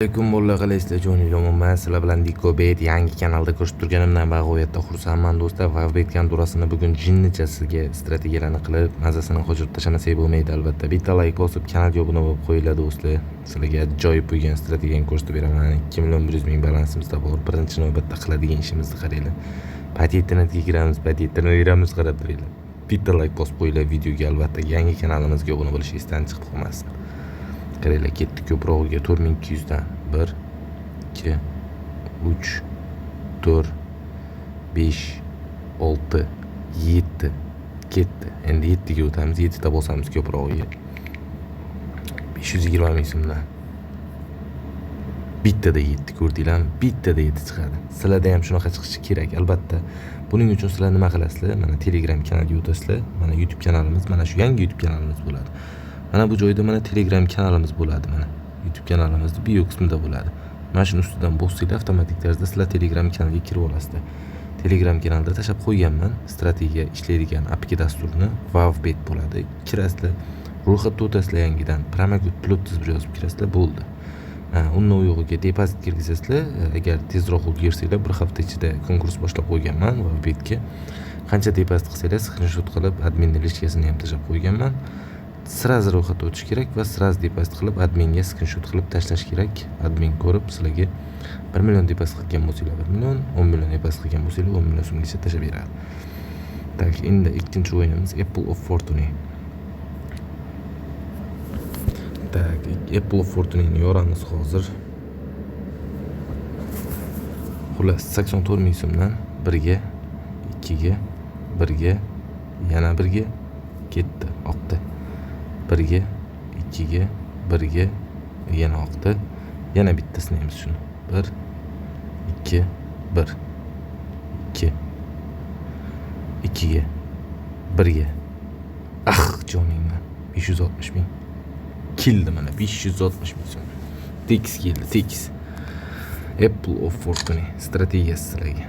Alaykum bolalar, qalaysizlar? Jonim yomonman. Sizlar bilan Dikobet yangi kanalda ko'rishib turganimdan bag'oyatda xursandman do'stlar. Favbet kontorasini bugun jinnichasiga strategiyalarni qilib, mazasini qochirib tashlamasak bo'lmaydi albatta. Bitta like bosib, kanalga obuna bo'lib qo'yinglar do'stlar. Sizlarga ajoyib bo'lgan strategiyani ko'rsatib beraman. 2 million 100 ming balansimizda bor. Birinchi navbatda qiladigan ishimizni qaranglar. Patentini kiramiz, patentini beramiz, qarab turinglar. Bitta like bosib qo'yinglar videoga albatta. Yangi kanalimizga obuna bo'lish esdan chiqib qolmasin. Qaranglar, ketdi ko'prog'iga 4200 dan 1 2 3 4 5 6 7 ketdi. Endi 7 ga o'tamiz, 7 ta bosamiz ko'prog'iga. 520 ming so'mdan. Bittada 7 ko'rdinglarmi? Bittada 7 chiqadi. Sizlarda ham shunaqa chiqishi kerak albatta. Buning uchun sizlar nima qilasizlar? Mana Telegram kanaliga o'tasizlar. Mana YouTube kanalimiz, mana shu yangi YouTube kanalimiz bo'ladi. Mana bu joyda mana Telegram kanalimiz bo'ladi, mana YouTube kanalimizning bio qismida bo'ladi. Mana shuni ustidan bossanglar avtomatik tarzda sizlar Telegram kanaliga kirib olasizlar. Telegram kanalida tashlab qo'yganman strategiya ishlaydigan APK dasturni, Wavbet bo'ladi. Kirasizlar, ro'yxatda o'tasizlar yangidan, promokod pilot deb yozib kirasizlar, bo'ldi. Undan u yog'iga depozit kirgizasizlar. Agar tezroq ulgursanglar, bir hafta ichida konkurs boshlab qo'yganman Wavbetga. Qancha depozit qilsanglar, skrinshot qilib adminning lichkasini ham tashlab qo'yganman. Sразу ro'yxatga o'tish kerak va sразу depozit qilib adminga skrinshot qilib tashlash kerak. Admin ko'rib sizlarga 1 million depozit qilgan bo'lsanglar 1 million, 10 million depozit qilgan bo'lsanglar 10 million so'mgacha tashlab beradi. Tak, endi ikkinchi o'yinimiz Apple of Fortune. Tak, Apple of Fortune'ni yoramiz hozir. Xullas, 84 ming so'mdan 1ga, 2ga, 1ga, yana 1ga ketdi, oqdi. 1ga, 2ga, 1ga, yana oqdi. Yana bitta sinaymiz shuni. 1 2 1 2 2ga, 1ga. Ah, joningdan 560 ming keldi mana 560 ming so'm. Tekis keldi, tekis. Apple of Fortune strategiyasi sizlarga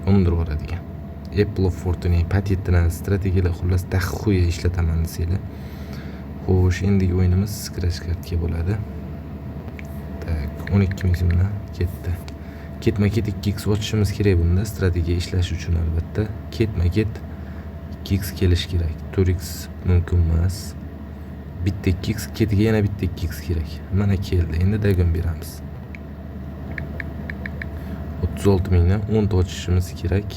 undirib yuboradigan. Apple of Fortune patentini strategiyalar xullas daxuya ishlataman desanglar. Xo'sh, endigi o'yinimiz scratch kartga bo'ladi. Tak, 12 ming so'mdan ketdi. Ketma-ket 2x ochishimiz kerak bunda strategiya ishlash uchun albatta. Ketma-ket 2x kelishi kerak. 4x mumkin emas. Bitta 2x ketiga yana bitta 2x kerak. Mana keldi. Endi dagon beramiz. 36 mingdan 10 ta ochishimiz kerak.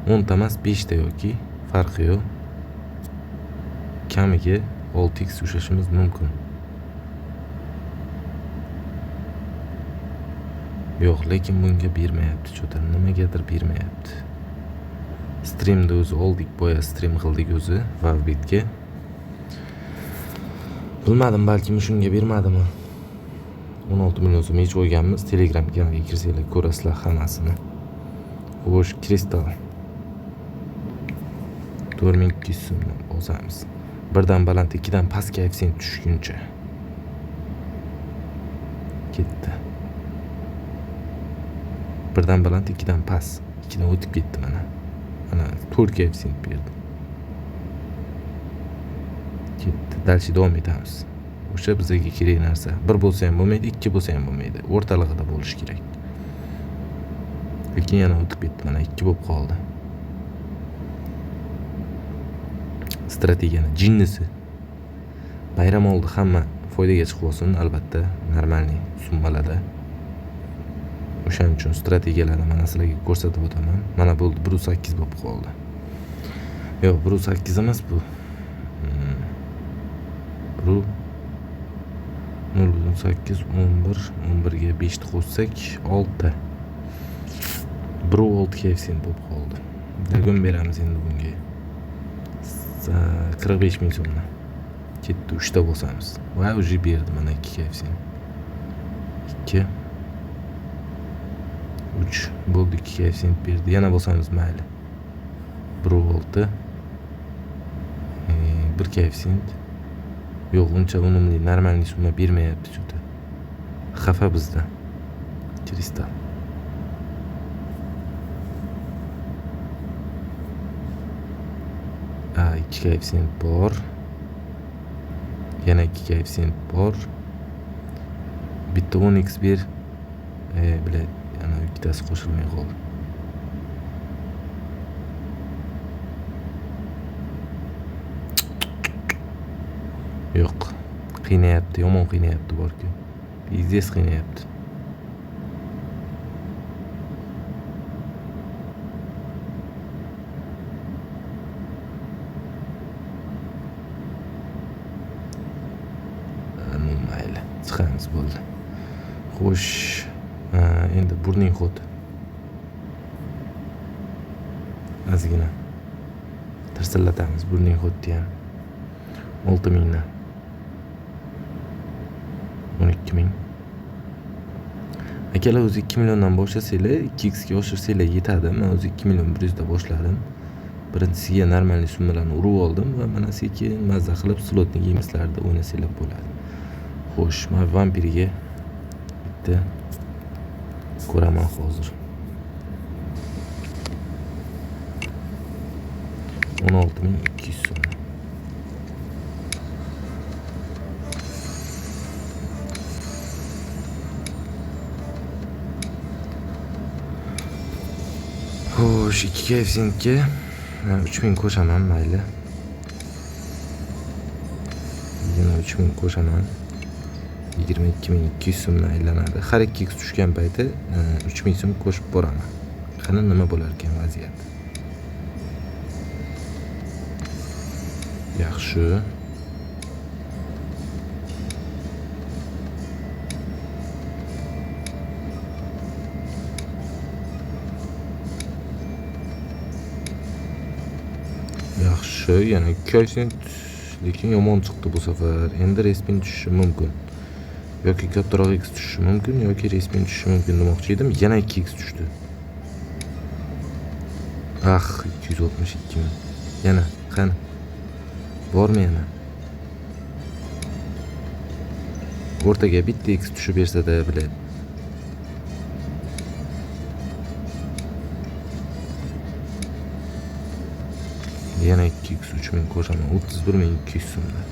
10 ta emas, 5 ta yoki farqi yo'q. Kamiga 6x ushlashimiz mumkin. Yo'q, lekin bunga bermayapti cho'ta. Nimagadir bermayapti. Streamda o'zi oldik, boya stream qildik o'zi Wavbetga. Bilmadim, balkim shunga bermadimi. 16 million so'm yechib olganmiz. Telegram kanaliga kirsanglar ko'rasizlar hammasini. Xo'sh, kristal 4200 so'mdan bosamiz. Birdan baland, ikkidan past koeffitsient tushguncha. Ketdi. Birdan baland, ikkidan past. Ikkidan o'tib ketdi mana. Mana 4 koeffitsient berdi. Ketdi. Дальше davom etamiz. O'sha bizga kerak narsa. 1 bo'lsa ham bo'lmaydi, 2 bo'lsa ham bo'lmaydi. O'rtalig'ida bo'lishi kerak. Lekin yana o'tib ketdi, mana 2 bo'lib qoldi. Strategiyani jinnisi. Bayram oldi, hamma foydaga chiqib olsin albatta, normalniy summalarda. O'shaning uchun strategiyalarni mana sizlarga ko'rsatib o'taman. Mana bo'ldi, 1.8 bo'lib qoldi. Yo'q, 1.8 emas bu. 0.8, 11, 11ga 5 ni qo'shsak 6. 1.6 koeffitsient bo'lib qoldi. Dagon beramiz endi bunga. 45 ming so'mdan. Ketdi, 3 ta bosamiz. Va уже berdi mana 2 koeffitsient. 2 3 bo'ldi, 2 koeffitsient berdi. Yana bosamiz, mayli. 1.6. 1 koeffitsient. Yo'q, uncha unumli, normalniy summa bermayapti juda. Xafa bizdan. Kristal. A, 2 koeffitsient bor. Yana 2 koeffitsient bor. Bitta 10x ber. Bile, yana ikkitasi qo'shilmay qoldi. Yo'q. Qiynayapti, yomon qiynayapti borku. Pizdes qiynayapti. Mayli, chiqamiz bo'ldi. Xo'sh, endi burning xod. Ozgina tirsillatamiz burning xodni ham. 6000 dan 12000. Akalar, o'zi 2 milliondan boshlasanglar, 2x ga oshirsanglar yetadi. Men o'zi 2 million 100 da boshladim. Birinchisiga normalniy summalarni urib oldim va mana sekin mazza qilib slotni gameslarda o'ynasanglar bo'ladi. Xo'sh, men vampirga bitta ko'raman hozir. 16200 so'm. Xo'sh, 2 koeffitsiyentga 3000 qo'shaman, mayli. Yana 3000 qo'shaman. 22200 so'mdan aylanadi. Har 2x tushgan payti 3000 so'm qo'shib boraman. Qani nima bo'lar ekan vaziyat. Yaxshi. Yaxshi, yana koeffitsient lekin yomon chiqdi bu safar. Endi respin tushishi mumkin. Yoki kattaroq x tushishi mumkin, yoki respin tushishi mumkin demoqchi edim. Yana 2x tushdi. Ah, 262 ming. Yana qani? Bormi yana? O'rtaga bitta x tushib bersa-da, biladi. Yana 2x 3000 qo'shaman. 31200 so'mdan.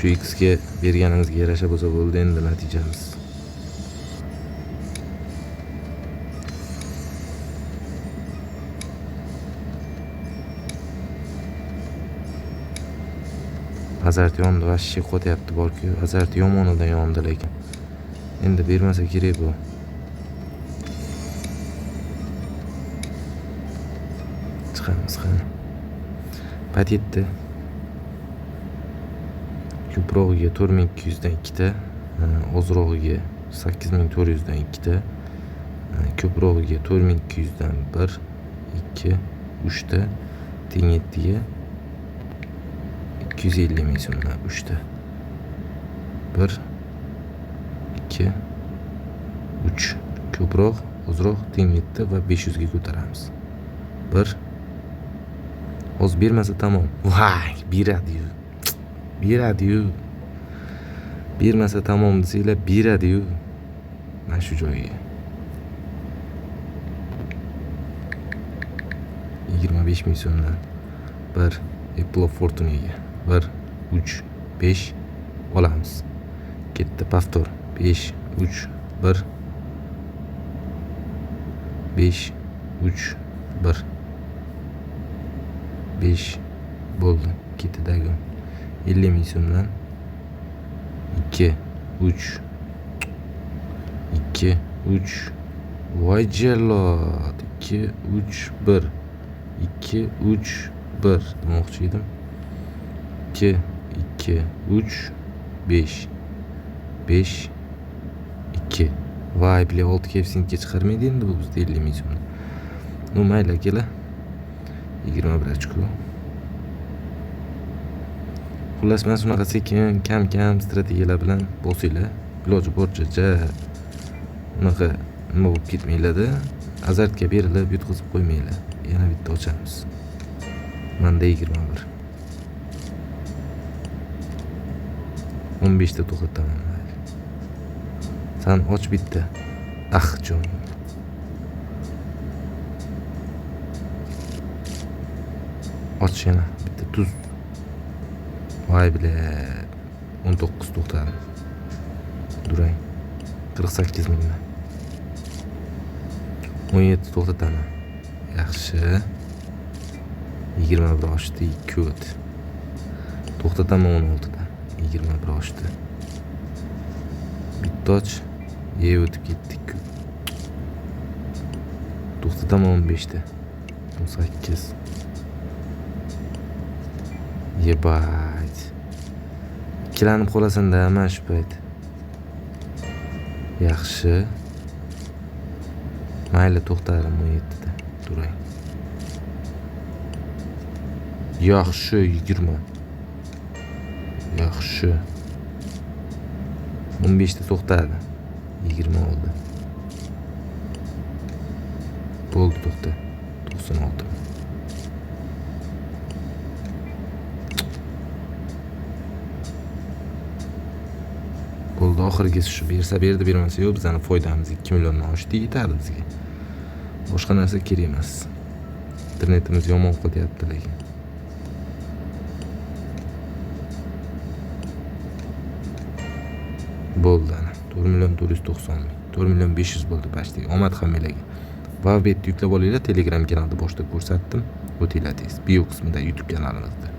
Shu x ga berganimizga yarasha bo'lsa bo'ldi endi natijamiz. Azart yondi, vashshe qo'tyapti borku. Azart yomonidan yondi lekin. Endi bermasa kerak bu. Chiqamiz qani. Pat yetdi. Ko'prog'iga 4200 dan ikkita, ozrog'iga 8400 dan ikkita, ko'prog'iga 4200 dan 1, 2, 3 ta, teng 7 ga 250 ming so'mdan 3 ta. 1, 2, 3. Ko'proq, ozroq teng 7 va 500 ga ko'taramiz. 1. Hozir bermasa tamom. Voy, beradi-yu. Beradi-yu. Bermasa tamom desanglar beradi-yu. Mana shu joyga. 25 ming so'mdan 1 Apple of Fortune'ga 1, 3, 5 olamiz. Ketdi повтор. 5, 3, 1 5, 3, 1 5 bo'ldi. Ketdi dagon. 50 ming so'mdan 2, 3, 2, 3. Voy jallod. 2, 3, 1 2, 3, 1 demoqchi edim. 2, 2, 3, 5 5, 2. Voy, bile 6 koeffitsiyentga chiqarmaydi endi bu bizda 50 ming so'mni. Ну, mayli akalar. 21 ochko. Xullas, mana shunaqa sekin, kam-kam strategiyalar bilan bosinglar. Iloji boricha ja unaqa nima bo'lib ketmanglar-da. Azartga berilib yutqizib qo'ymanglar. Yana bitta ochamiz. Menda 21. 15 ta to'xtataman. San och bitta. Ah, jonim. Och yana bitta tuz. Voy bile. 19 to'xtadim. Durang. 48 mingdan. 17 to'xtataman. Yaxshi. 21 oshdi, 2 o't. To'xtataman 16 da. 21 oshdi. Bitta och. Ye o'tib ketdik. To'xtataman 15 da. 18. Yebать. Ikkilanib qolasan-da mana shu payt. Yaxshi. Mayli, to'xtadim 17 da. Durang. Yaxshi, 20. Yaxshi. 15 da to'xtadi. 20 oldi. Bo'ldi, to'xta. 96. Bo'ldi, oxirgisi shu. Bersa berdi, bermasa yo'q, bizani foydamiz 2 milliondan oshdi, yetadi bizga. Boshqa narsa kerak emas. Internetimiz yomon qotyapti lekin. Bo'ldi ana. 4 million 490 ming. 4 million 500 bo'ldi почти. Omad hammanglarga. Va bu yerda yuklab olinglar, Telegram kanalida boshda ko'rsatdim. O'tinglar tez. Bio qismida YouTube kanalimizda.